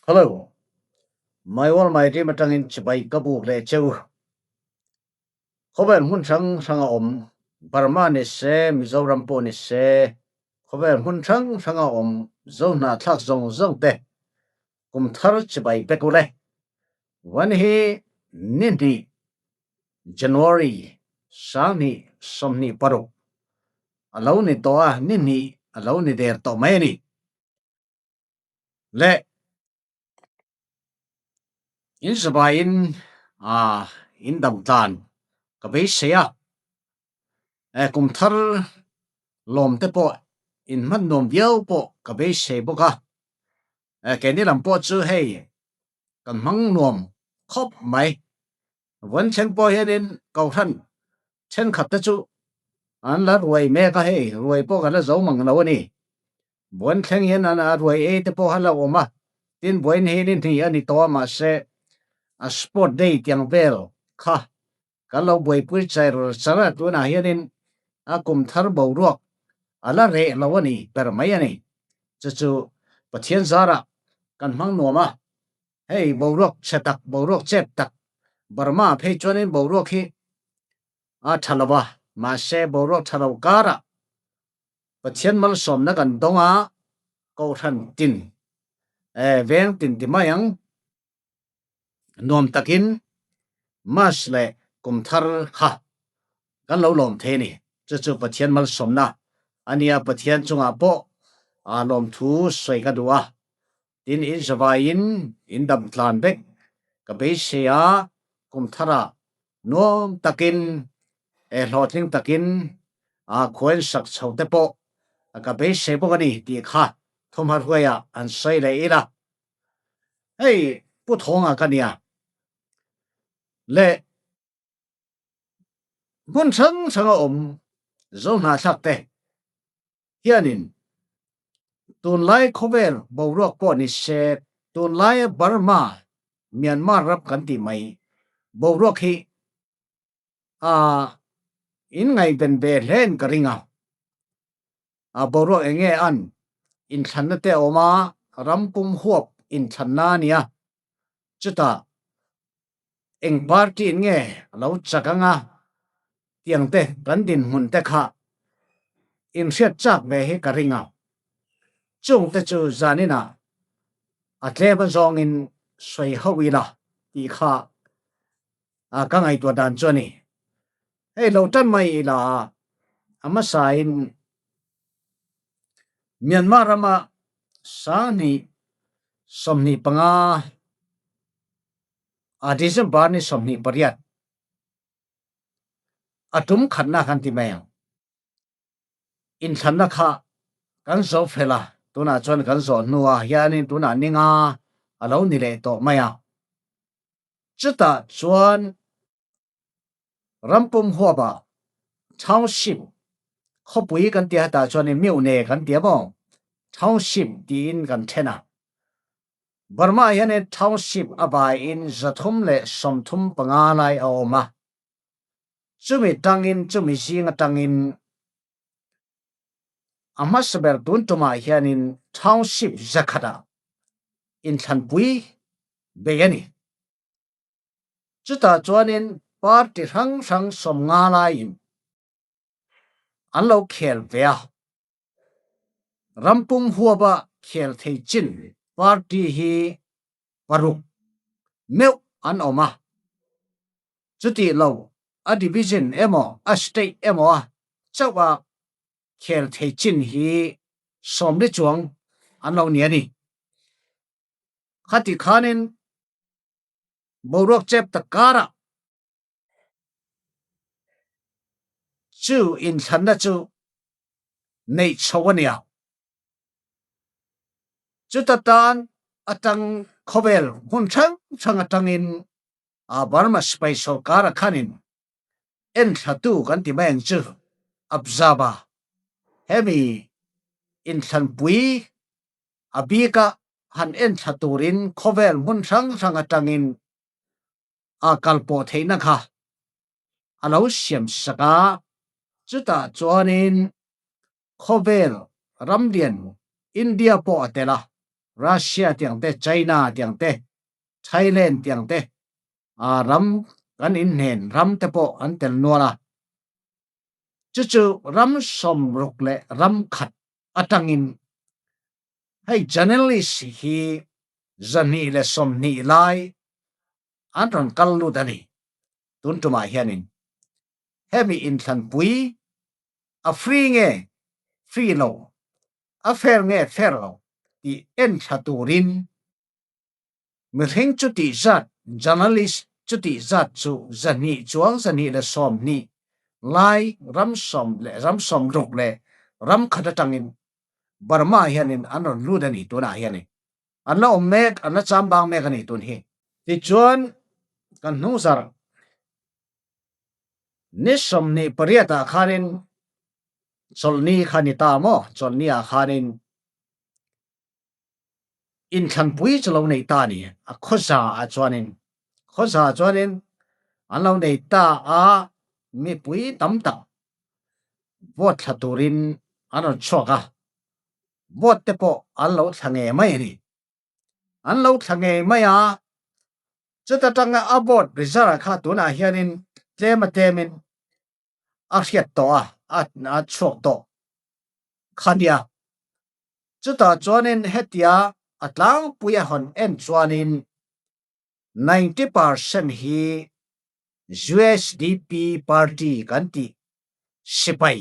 Hello. My World My Dream atangin chibai ka buk leh cheu. Khawvel hmun hrang hrang a awm. Burma ni se, Mizoram pawh ni se, khawvel hmun hrang hrang a awm zo hnahthlak zawng zawng te kum thar chibai vek ule. Van hi ni hnih January 2026 a lo ni tawh a, ni hnih a lo ni der tawh mai a ni. Le in zavaiin ah in dam tlan ka beisei a, eh kum thar lawm te pawh in hman nuam viau pawh ka beisei bawk a, eh keini lam pawh chu hei kan hmang nuam khawp mai. Vawn thleng pawh hianin Kohhran thenkhat te chu an la ruai mek a, hei ruai pawh kan la zo mang lo a ni. Vawn thleng hian an a ruai ei te pawh a la awm a, tin vawiin hi ni hnih a ni tawh a mahse a sport day tiang vel kha kan lo buaipui char char a, tunah hianin a kum thar boruak a la reh lo a ni ber mai a ni. Chu chu Pathian zarah kan hmang nuam a, Hei boruak chhe tak, boruak chep tak, Burma phei chuanin boruak hi a tha lo a, mahse boruak tha lo karah Pathian malsawmna kan dawng a, Kohhran tin, eh veng tin ti mai ang, nuam takin Mass leh kum thar kha kan lo lawm thei a ni. Chu chu Pathian malsawmna a nia, Pathian chungah pawh lawmthu sawi ka duh a. Tin, in zavaiin in dam tlan vek ka beisei a, kum tharah nuam takin eh hlawhtling takin a khuain sak chho te pawh ka beisei bawk a ni tih kha thawmhnaw hruaiah an sawi leh ila. Hei Pu Thawnga ka nia le hmun hrang hranga awm zo hnahthlak te hianin tunlai khawvel boruak pawh ni se, tunlaia Burma, Myanmar ram kan tih mai boruak hi a in ngaihven ve hlein ka ring a. A boruak eng nge an inthlanna te a awm a, ram pum huap inthlanna a nia. Chutah eng party in nge a lo chak anga tiang te kan dinhmun te kha inhriat chak ve hi ka ring a. Chung te chu zaninah a tlem azawngin sawi ho ila tih kha ka ngaihtuah dan chu a ni. Hei lo tan mai ila a hmasain Myanmar rama 2025 a December ni 28 a tum khatna kan ti mai ang. Inthlanna kha kan zo fel a, tunah chuan kan zawh hnuah hianin tunah ninga a lo ni leh tawh mai a. Chutah chuan Rampum huapah township khawpui kan tia hetah chuanin Myone kan tia maw? Township tiin kan then a. Burma ah hianin township a vaiin 335 lai a awm a. Chumi tangin chumi zing atangin a hmasa ber tun tumah hianin township zakhatah inthlanpui bei a ni. Chutah chuanin party hrang hrang 50 laiin an lo khel ve a. Rampum huapa khel thei chin party hi paruk meuh an awm a. Chutih lo a division emaw a state emaw a chauh a khel thei chin hi 40 chuang an lo ni a ni. Khati khanin boruak chep tak karah chu inthlanna chu neih chho a nia. Chuta tan atang khawvel hmun hrang hrang atangin Burma sipai sorkar a khanin enthlatu kan ti mai ang chu, observer, hemi inthlanpui A bika han enthla turin khawvel hmun hrang hrang atangin a kalpawh theihna kha a lo siam sak a, chutah chuanin khawvel ramlian India pawh a tel a. Russia tiang te, China tiang te, Thailand tiang te, ram kan inhnen ram te pawh an tel nual a. Chu chu ram 60 leh ram khat atangin hei journalist hi 220 lai an rawn kal lut a ni. Tun tumah hianin hemi inthlanpui a free nge free lo, a fair nge fair lo tih en thla turin Mihring chutih zat, journalist chutih zat chu 200 chuang 220 lai ram sawm leh ram 60 leh ram khat atangin Burma hianin an rawn lut a ni tunah hianin. An la awm mek, an la chambang mek a ni tun hi. Tichuan kan hnungzar ni 28 ah khanin chawlhni kha ni ta maw? Chawlhni ah khanin Inthlanpui chu lo nei ta a ni. A khawza ah chuanin khawza ah chuanin an lo nei ta a, mipui tam tak vote thla turin an rawn chhuak a, vote te pawh an lo thla ngei mai a ni. An lo thla ngei mai a, chuta tanga a vote result ah kha tunah hianin tlem a tlemin a hriat tawh a, a chhuak tawh kha nia. Chutah chuanin hetia a tlangpui a hawn en chuanin 90% hi usdp party kan tih sipai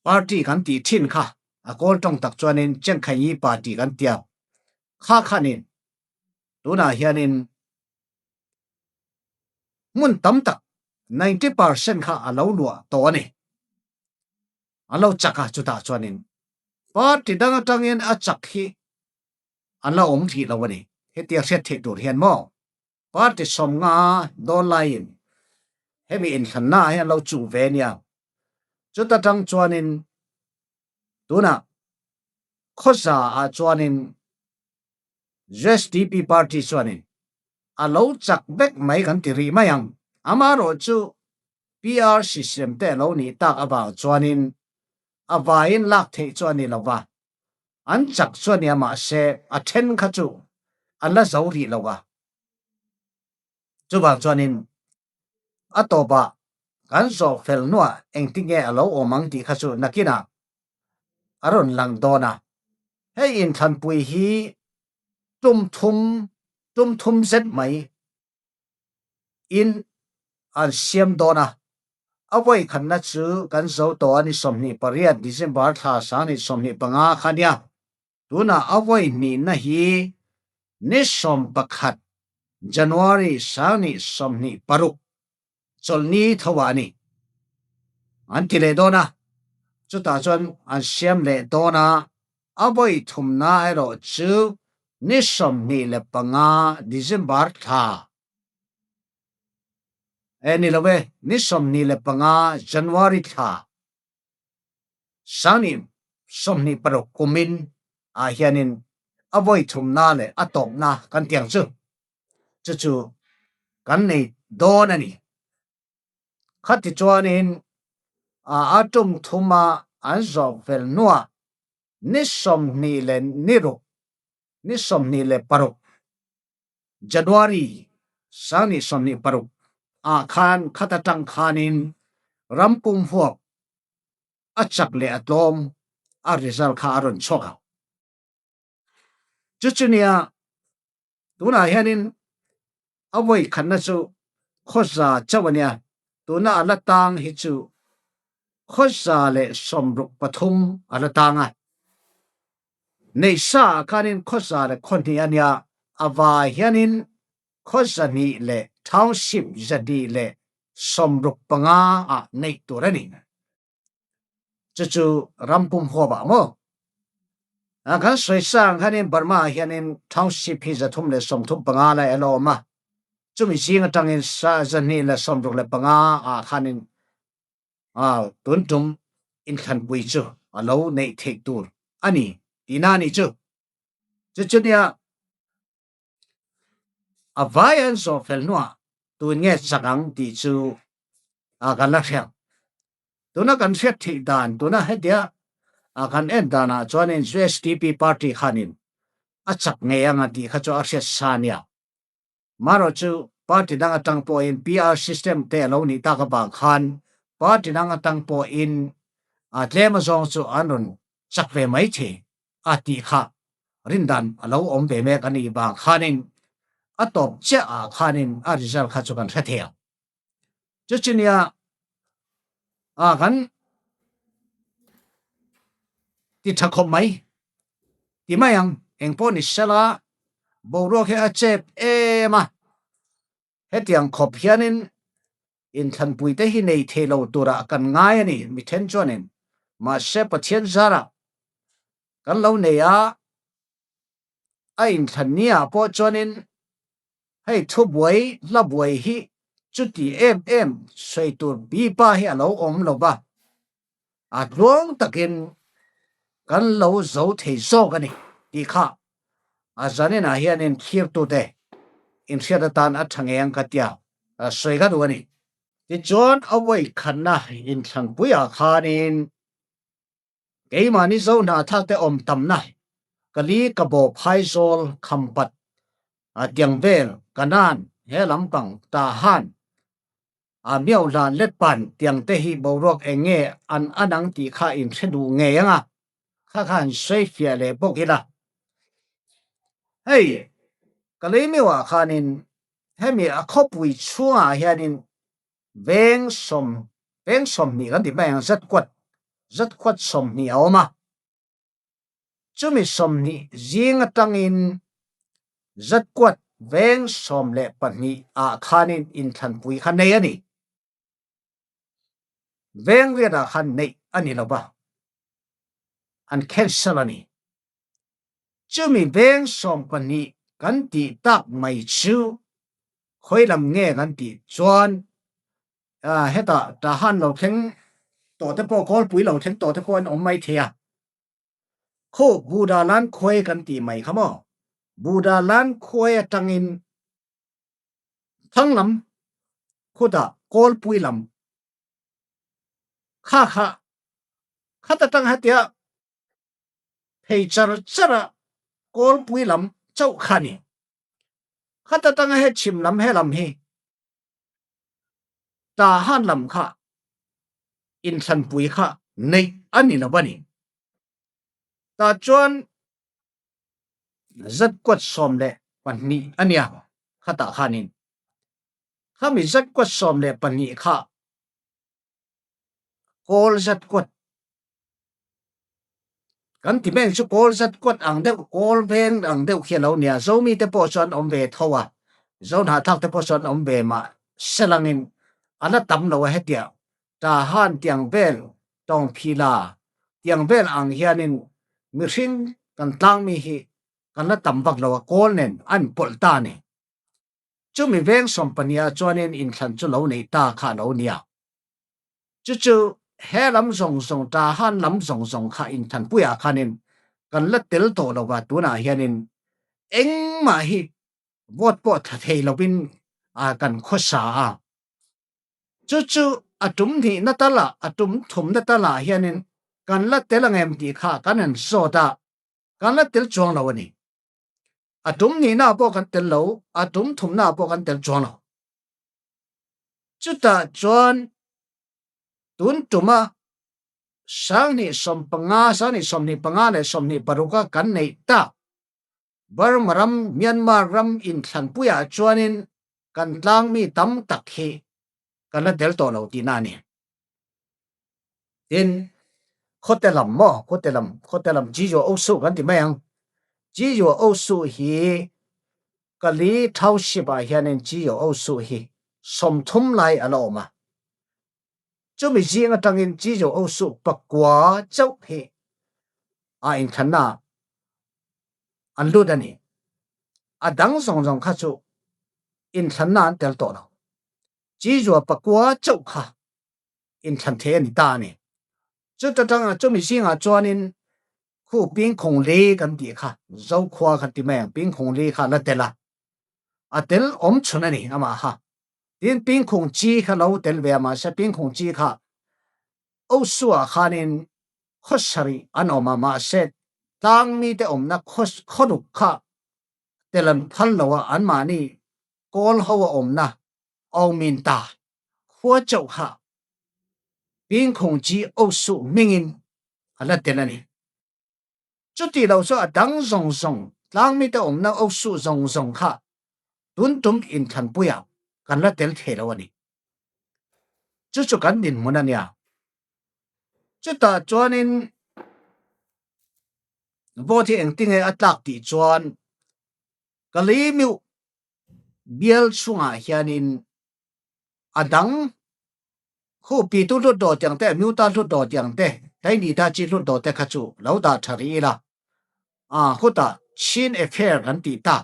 party kan tih thin kha a kawl tawng tak chuanin Chengkhayi party kan tia kha khanin tunah hianin hmun tam tak 90% kha a lo luah tawh a ni. A lo chak a chutah chuanin party dang atangin a chak hi an la awm rih lo a ni. Hetia hriat theih tur hian maw party 50 dawn laiin hemi inthlanna ah hian an lo chuh ve nia. Chuta tang chuanin tunah khawza ah chuanin ZDP party chuanin a lo chak vek mai kan ti rih mai ang. Amaherawhchu PR system te a lo nih tak avang chuanin a vaiin lak theih chu a ni lo va, an chak chu a nia mahse a then kha chu an la zo rih lo a. Chuvang chuanin a tawpah kan zawh fel hnuah engtinge a lo awm ang tih kha chu nakinah a rawn lang dawn a. Hei inthlanpui hi tum thum tum thum zet mai in an siam dawn a. A vawikhatna chu kan zo tawh a ni 28 December thla 2025 kha nia. Tunah a vawi hnihna hi ni 11 January 2026 chawlhni tho ah a ni. An ti leh dawn a, chutah chuan an siam leh dawn a, a vawi thumna erawh chu ni 25 December thla e ni lo e, ni 25 January thla 2026 kumin ah hianin a vawi thumna leh a tawpna kan ti ang chu. Chu chu kan nei dawn a ni. Khati chuanin a tum thuma an zawh fel hnuah ni 26 ni 26 January 2026 ah khan khat atang khanin ram pum huap a chak leh a tlawm a result kha a rawn chhuak ang. Chu chu nia tunah hianin a vawi khatna chu khawza chauh a nia, tuna a la tang hi chu khawza leh 63 a la tang a. Neihsa ah khanin khawza leh khawhnih a nia, a vai hianin khaw 200 leh township 265 ah neih tur a ni. Chu chu ram pum huap ah maw? Kan sawi sa ang khanin Burma ah hianin township hi 335 lai a la awm a, chumi zing atangin 265 ah khanin tun tum inthlanpui chu a lo neih theih tur a ni tihna a nih chu. Chu chu nia a vai an zawh fel hnuah tun nge chak ang tih chu kan la hriat. Tuna kan hriat theih dan tuna hetia. A kan en danah chuanin USDP party khanin a chak ngei ang a tih kha chu a hriat sa nia. Marawh chu party dang atang pawhin PR system te a lo nih tak avang khan party dang atang pawhin a tlem azawng chu an rawn chak ve mai thei a tih kha rindan a lo awm ve mek a nih vang khanin a tawp chiah ah khanin a result kha chu kan hre thei ang. Chu chu nia a kan ti tha khawp mai ti mai ang engpawh ni sela boruak hi a chep em a hetiang khawp hianin inthlanpui te hi nei thei lo turah kan ngai a ni mi then chuanin mahse Pathian zarah kan lo nei a a inthlan ni ah pawh chuanin Hei thubuai hlabuai hi chuti em em sawi tur pipa hi a lo awm lo va, a tluang takin kan lo zo thei zawk a ni tih kha a zaninah hianin thlirtute inhriat atan a tha ngei ang ka tia sawi ka duh a ni. Tichuan a vawikhatna inthlanpuiah khanin Keimahni zo hnahthlak te awm tamna ka li ka bawp Haizawl Khampat a tiang vel Kanan he lampang Tahan a Miohlan Letpan tiang te hi boruak eng nge an an ang tih kha in hre duh ngei ang a, kha kha han sawi fiah leh bawk ila. Hei ka lei meuh ah khanin hemi a khawpui chhungah hianin Veng sawm, veng 20 kan ti mai ang, zat kuat, zat kuat 20 a awm a. Chumi 20 zing atangin zat kuat veng 12 ah khanin inthlanpui kha nei a ni. Veng riatah khan neih a ni lo va, an cancel a ni. Chumi veng 12 kan tih tak mai chu khawi lam nge kan tih chuan hetah Tahan lo thleng tawh te pawh Kawlpui lo thleng tawh te pawh an awm mai thei a. Khu Buddha Lan Khuai kan tih mai kha maw? Buddha Lan Khuai atangin thlang lam khutah Kawlpui lam kha kha khat atang hetia phei char char a Kawlpui lam chauh kha a ni. Khat atanga he chhim lam he lam hi Tahan lam kha inthlanpui kha neih a ni lo a ni. Tah chuan zatkuat 12 a nia khatah khanin khami zatkuat 12 kha Kawl zatkuat Kan ti mek chu kawl zat kuat ang deuh, kawl veng ang deuh khi a lo nia. Zomi te pawh chuan awm ve tho a, Zohnahthlak te pawh chuan awm ve mah selangin a la tam lo a hetia Tahan tiang vel, Tawngphila tiang vel ang hianin mihring kan tlangmi hi kan la tam vak lo a, kawl nen a inpawlh ta a ni. Chumi veng 12 ah chuanin inthlan chu lo neih ta kha a lo nia. Chu chu he lam zawng zawng Tahan lam zawng zawng kha inthanpuiah khanin kan la tel tawh lo va, tunah hianin engmah hi vote pawh tha thei lovin kan khawsa a. Chu chu a tum hnihna talah, a tum thumna talah hianin kan la tel ang em tih kha kan han zawt a, kan la tel chuang lo a ni. A tum hnihnaah pawh kan tel lo, a tum thumnaah pawh kan tel chuang lo. Chutah chuan tun tuma 2015, 2025 leh 26 a kan neih tak Burma ram, Myanmar ram inthlanpuiah chuanin kan tlangmi tam tak hi kan la tel tawh lo tihna a ni. Tin, khawte lam maw, khawte lam, khawte lam Jijua Osu kan ti mai ang. Jijua Osu hi Kali Township ah hianin Jijua Osu hi 30 lai a la awm a. Chumi zing atangin Jijua Osu pakua chauh hi a inthlanna an lut a ni. A dang zawng zawng kha chu inthlanna an tel tawh lo. Jijua pakua chauh kha inthlan thei a ni ta a ni. Chuta tanga chumi zingah chuanin khu Pingkhung Li kan tih kha Zokhua kan ti mai ang, Pingkhung Li kha la tel a, a tel awm chhun a ni amah kha. Tin Pingkhung Chi kha lo tel ve a, mahse Pingkhung Chi kha Osua khanin khaw sarih an awm a, mahse tlangmite awmna khaw ruk kha tel an phal lo a, anmahni kawl ho a awmna Aungminta khua chauh kha Pingkhungchi Osuh hmingin a la tel a ni. Chuti lo chu a dang zawng zawng, tlangmite awmna Osuh zawng zawng kha tun tum inthlanpuiah kan la tel thei lo a ni. Chu chu kan dinhmun a nia. Chutah chuanin vote hi engtinge a tlak tih chuan ka lei meuh bial chhungah hianin a dang khu pitu hlut daw tiang te, miuta hlut daw tiang te, hlei ta chi hlut daw te kha chu lo dah tha rih ila. A khutah Chin Affair kan tih tak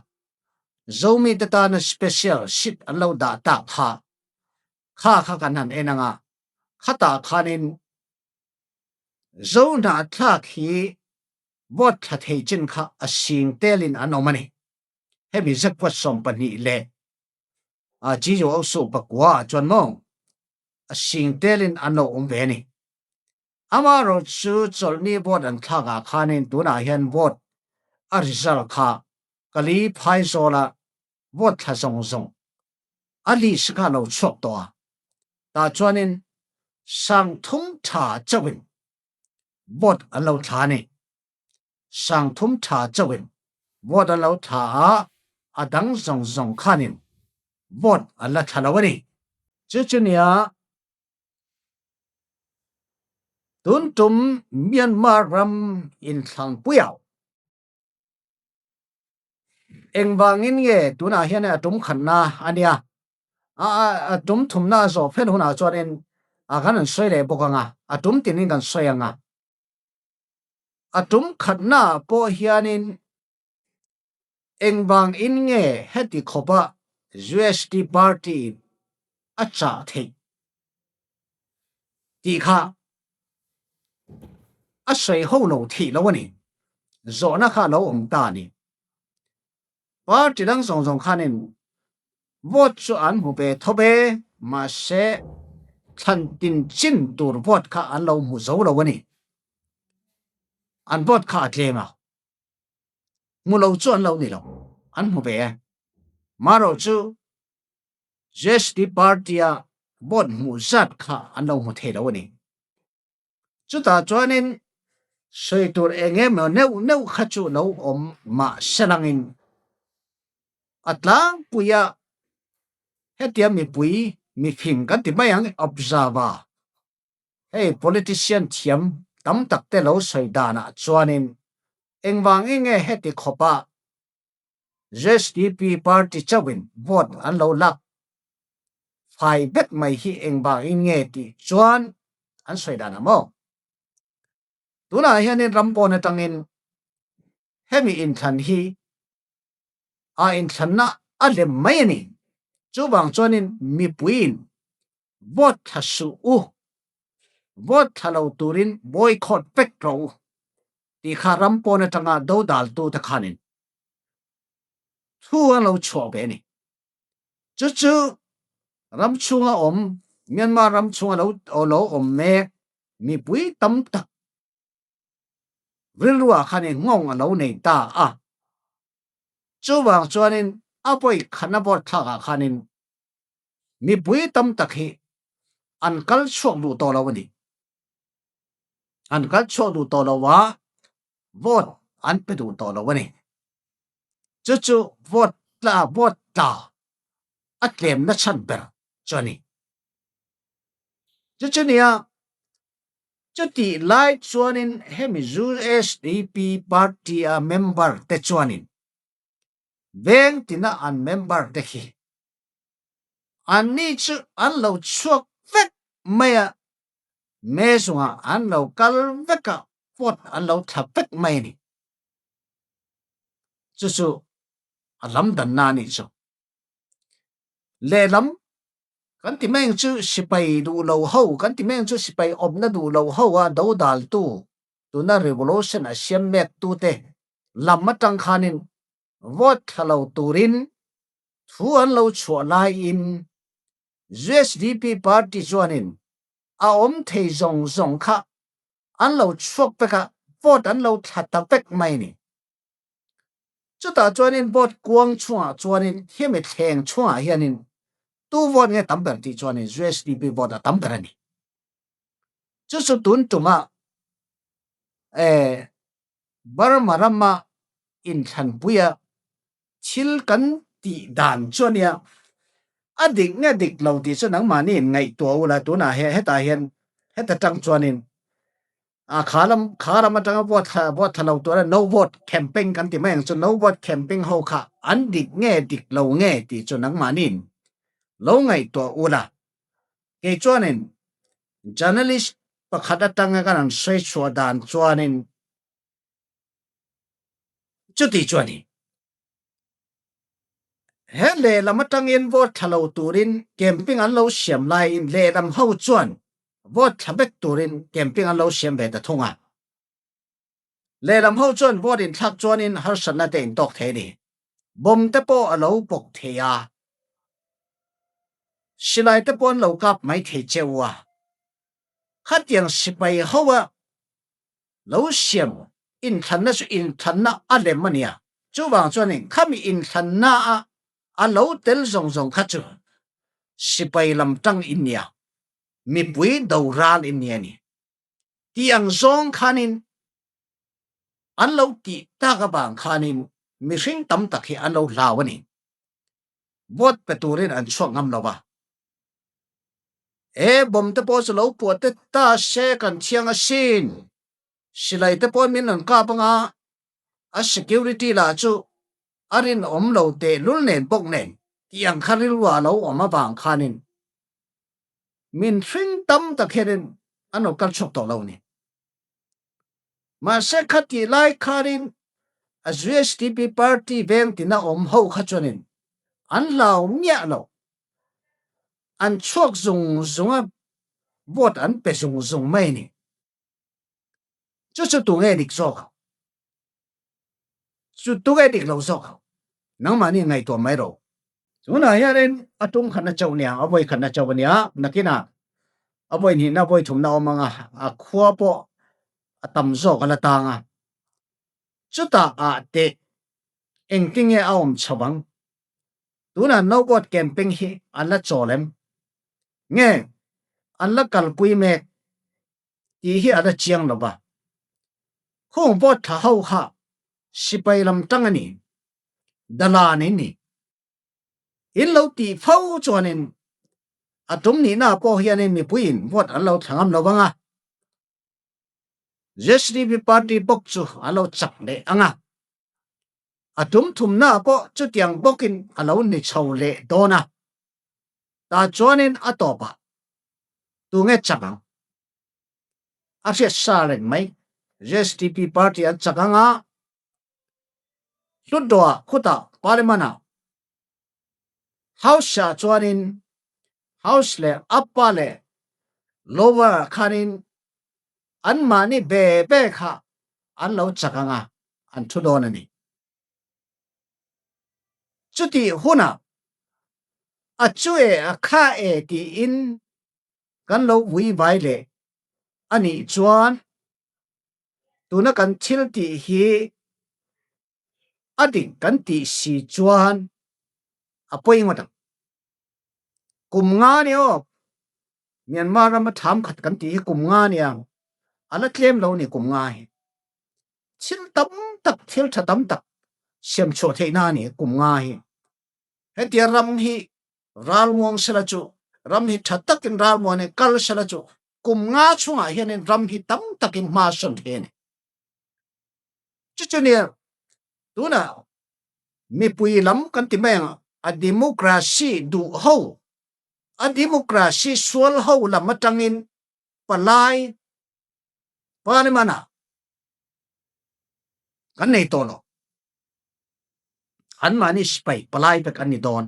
Zomi te tana special seat an lo dah tak kha kha kha kan han en anga khatah khanin Zo hnahthlak hi vote thla thei chin kha a sing telin an awm a ni. Hemi zakkuat 12 leh Jeju Osu pakua ah chuan maw a sing telin an lo awm ve a ni. Amaherawh chu chawlhni vote an thlak ah khanin tunah hian vote a result kha Kali Phaizawla vote thla zawng zawng a list kha a lo chhuak tawh a, tah chuanin 3000 tha chauhin vote an lo thla a ni. 3000 tha chauhin vote an lo thla a, a dang zawng zawng khanin vote an la thla lo a ni. Chu chu nia tun tum Myanmar ram inthlangpuiah Engvangin nge tunah hian a tum khatna a nia? A tum thumna a zawh fel hunah chuanin a kan an sawi leh bawk ang a, a tum tinin kan sawi ang a. A tum khatna pawh hianin engvangin nge heti khawpa USD party in a chah theih tih kha a sawi ho lo thih lo a ni. Zawhna kha a lo awm ta a ni. Party dang zawng zawng khanin vote chu an hmu ve tho ve, mahse thlan tin chin tur vote kha an lo hmu zo lo a ni. An vote kha a tlem a, hmu lo chu an lo ni lo, an hmu ve e. Marawh chu GST party-a vote hmuh zat kha an lo hmu thei lo a ni. Chutah chuanin sawi tur eng emaw neuh neuh kha chu lo awm mah se langin a tlangpuia hetia mipui mifing kan ti mai ang observer hei politician thiam tam tak te lo sawi danah chuanin engvang enge heti khawpa ZDP party chauhin vote an lo lak fai vek mai hi engvangin nge tih chuan an sawi dan ang maw? Tunah hianin ram pawn atangin hemi inthlan hi a inthlanna a lem mai a ni. Chuvang chuanin mipuiin vote thla suh u, vote thla lo turin boycott vek rawh u tih kha ram pawn atanga dodaltute khanin thu an lo chhuah ve a ni. Chu chu ram chhunga awm, Myanmar ram chhunga lo lo awm mek mipui tam tak rilruah khanin nghawng a lo nei ta a. Chuvang chuanin a vawi khatna vote thlakah khanin Mipui tam tak hi an kal chhuak duh tawh lo a ni. An kal chhuak duh tawh lo a, vote an pe duh tawh lo a ni. Chu chu vote tla vote tla a tlemna chhan ber chu a ni. Chu chu nia chutih lai chuanin hemi USDP party a member te chuanin Veng tina an member te khi anni chu an lo chhuak vek mai a, me zungah an lo kal vek a, vote an lo thla vek mai a ni. Chu chu a lam danna a nih chu. Lehlam kan ti mai ang chu sipai duh lo ho, kan ti mai ang chu sipai awmna duh lo ho a dodaltu tuna revolution a siam mek tute lam atang khanin vote thla lo turin thu an lo chhuah laiin usdp party chuanin a awm thei zawng zawng kha an lo chhuak vek a, vote an lo thla ta vek mai a ni. Chutah chuanin vote kuang chhungah chuanin hemi thleng chhungah hianin tu vote nge tam ber tih chuanin USDP vote a tam ber a ni. Chu chu tun tumah eh Burma rama inthlanpuia thil kan tih dan chu a nia, a dik nge dik lo tih chu nangmahni in ngaihtuah ula tunah hian hetah hian heta tang chuanin a kha lam kha ram atanga vote thla vote thla lo tura no vote campaign kan ti mai ang chu no vote campaign ho kha an dik nge dik lo nge tih chu nangmahni in lo ngaihtuah ula kei chuanin journalist pakhat atanga kan han sawi chhuah dan chuanin Chuti chuan hi he lehlam atangin vote thla lo turin camping an lo siam laiin lehlam ho chuan vote thla vek turin camping an lo siam ve ta thung a. Lehlam ho chuan vote inthlak chuanin harsatna te intawk thei a ni. Bomb te pawh a lo bawk thei a, silai te pawh an lo kap mai thei cheu a. Khatiang sipai ho a Lo siam inthlanna chu inthlanna a lem a nia. Chuvang chuanin khami inthlanna a a lo tel zawng zawng kha chu sipai lam tang in nia, mipui do ral in nia ni. Tih ang zawng khanin an lo tih tak avang khanin mihring tam tak hi an lo hlau a ni. Vote pe turin an chhuak ngam lo va. E bomb te pawh chu lo puah te ta se kan thiang asin. Silai te pawh min rawn kap anga a security lah chu a rinawm lo tehlul nen bawk nen tih ang kha rilru ah lo awm avang khanin min hring tam tak hianin an rawn kal chhuak tawh lo ni. Mahse khatih lai khanin a GSDP party veng tina awm ho kha chuanin an hlau miah lo. An chhuak zung zung a, vote an pe zung zung mai a ni. Chu chu tunge dik zawk ang? Chu tunge dik lo zawk ang? Nangmahni ngaihtuah mai rawh. Tunah hianin a tum khatna chauh nia, a vawi khatna chauh a nia, nakinah a vawi hnihna, vawi thumna a awm ang a, a khua pawh a tam zawk a la tang a. Chutah ah teh engtinge a awm chho ang? Tunah no vote campaign hi an la chawl em? Nge an la kalpui mek tih hi a la chiang lo va. Khung vote thla ho kha sipai lam tang a ni, dalan in ni. In lo tih fo chuanin a tum nihna pawh hianin mipuiin vote an lo thla ngam lo vang a. ZDP party bawk chu a lo chak leh ang a. A tum thumna pawh chutiang bawkin a lo ni chho leh dawn a. Tah chuanin a tawpah tunge chak ang? A hriat sa reng mai. ZDP party an chak ang a, Hlutdawah khutah Parliament ah House ah chuanin House leh Upper leh Lower ah khanin anmahni ve ve kha an lo chak ang a, an thu dawn a ni. Chutih hunah a chu e a kha e tiin kan lo vui vai leh a nih chuan tuna kan thil tih hi a dik kan tih si chuan a pawi ngawt ang. Kum nga ni aw, Myanmar rama tham khat kan tih hi kum nga nia, a la tlem lo ni kum nga hi. Thil tam tak, thil tha tam tak siam chhuah theihna a ni kum nga hi. Hetia ram hi ralmuang sela chu, ram hi tha takin ralmuan in kal sela chu kum nga chhungah hianin ram hi tam takin hma sawn thei a ni. Chu chu nia tunah mipui lam kan ti mai ang a democracy duh ho, a democracy sual ho lam atangin palai parliament ah kan nei tawh lo. Anmahni sipai palai vek an ni dawn.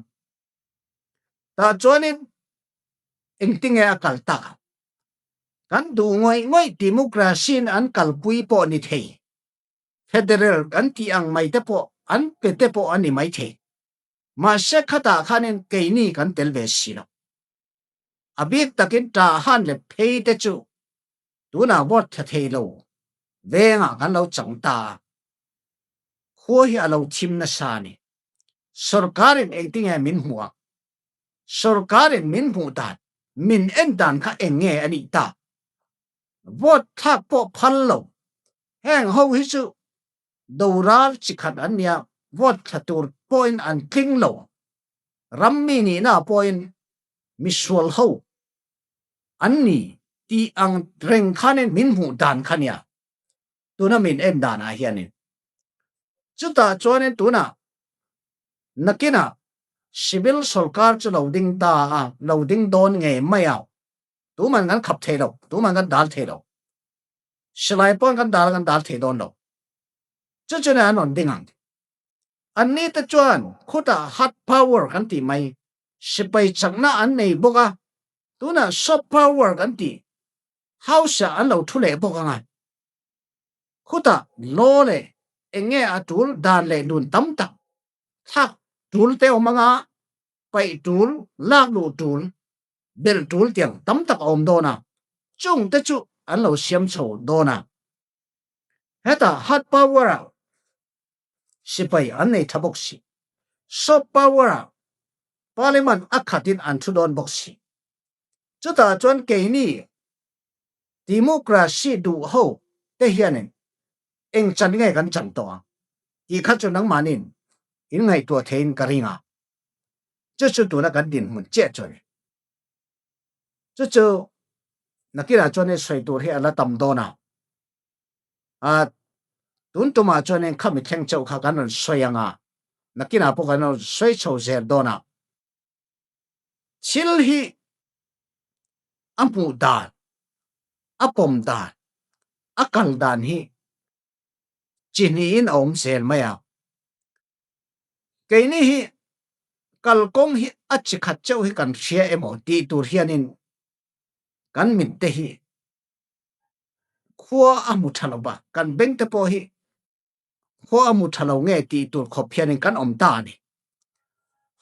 Tah chuanin engtinge a kal tak ang? Kan duh ngawih ngawih democracy in an kalpui pawh ni thei, federal kan tih ang mai te pawh an pe te pawh a ni mai thei. Mahse khatah khanin keini kan tel ve si lo. A bik takin Tahan leh phei te chu. Tunah vote tha thei lo vengah kan lo chang ta a, khua hi a lo thim nasa a ni. Sorkarin engtinge min hmuh ang? Sorkarin min hmuh dan, min en dan kha eng nge a nih ta? Vote thlak pawh phal lo. Heng ho hi chu doral chi khat an nia, vote thla tur pawhin an tling lo. Ram mi nihna pawhin misual ho an ni tih ang reng khanin min hmuh dan kha nia. Tuna min en danah hianin. Chutah chuanin tunah nakinah civil sorkar chu lo ding ta a, lo ding dawn ngei mai a, tuman kan khap thei lo, tuman kan dal thei lo. Silai pawn kan dal a kan dal thei dawn lo. Chu chu nen an rawn ding ang. Anni te chuan khutah hard power kan tih mai, sipai chakna an nei bawk a, tunah soft power kan tih house ah an lo thu leh bawk ang a. Khutah law leh eng nge a tul dan leh dun tam tak thlak tul te awm ang a, paih tul, lak luh tul, belh tul tiang tam tak a awm dawn a, chung te chu an lo siam chho dawn a. Hetah hard power ah sipai an nei tha bawk si, soft power ah parliament a khat in an thu dawn bawk si. Chutah chuan keini democracy duh ho te hianin eng chan nge kan chan tawh ang tih kha chu nangmahniin in ngaihtuah theiin ka ring a. Chu chu tuna kan dinhmun chiah chu a ni. Chu chu nakinah chuanin sawi tur hi a la tam dawn a. A tun tumah chuanin khami thleng chauh kha kan rawn sawi ang a, nakinah pawh kan rawn sawi chho zel dawn a. Thil hi a hmuh dan, a pawm dan, a kal dan hi chi hnihin a awm zel mai a. Keini hi kalkawng hi a chi khat chauh hi kan hria emaw tih tur hianin kan mit te hi khua a hmu tha lo va, kan beng te pawh hi khua a hmu tha lo nge tih tur khawp hianin kan awm ta a ni.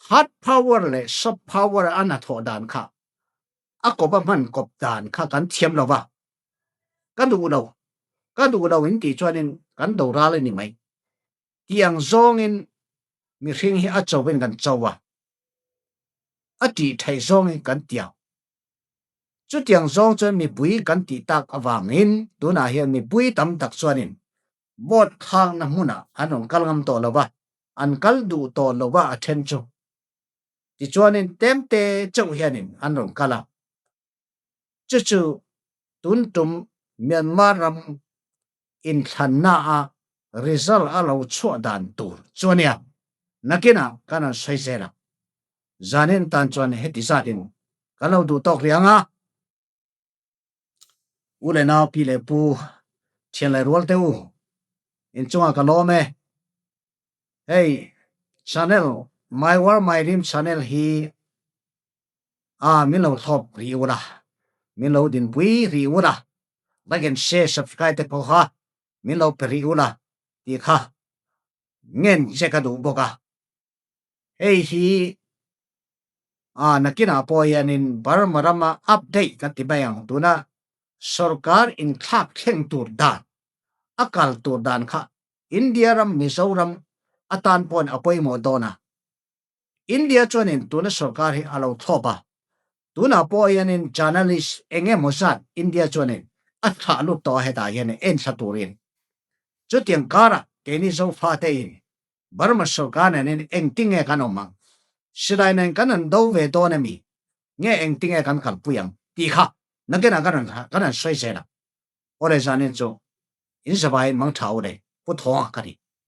Hard power leh soft power a hnathawh dan kha a kawp a hman kawp dan kha kan thiam lo va, ka duh lo, ka duh lo in tih chuanin kan doral a ni mai. Tiang zawngin mihring hi a chovin kan cho a, a tih theih zawngin kan tiang. Chutiang zawng chuan mipui kan tih tak avangin tunah hian mipui tam tak chuanin vote thlakna hmunah an rawn kal ngam tawh lo va, an kal duh tawh lo va a then chu. Tichuanin temte chauh hianin an rawn kal a. Chu chu tun tum Myanmar ram inthlanna a result a lo chhuah dan tur chu a nia. Nakinah kan rawn sawi zel ang. Zanin tan chuan heti zatin kan lo duh tawk rih ang a. U leh nau, pi leh pu, thian leh rual te u, inchungah ka lawm e. Hei channel, My War My Dream channel hi a min lo thlawp rih u la, min lo dinpui rih u la, like and share, subscribe te pawh kha min lo pe rih u la tih kha ngen che ka duh bawk a. Hei hi a nakinah pawh hianin Burma rama update kan ti mai ang, tuna sorkar inthlak thleng tur dan, a kal tur dan kha India ram Mizoram atan pawhin a pawimawh dawn a. India chuanin tuna sorkar hi a lo thlawp a, tunah pawh hianin journalist eng emaw zat India chuanin a thlah lut tawh a hetah hian en thla turin. Chutiang karah keini Zofa tein Burma sorkar nenin engtinge kan awm ang? Silai nen kan han do ve dawn emi? Nge engtinge kan kalpui ang? Tih kha nakinah kan rawn kan han sawi zel ang. Awle zanin chu in zavaiin mang tha u le Pu Thawnga ka ni.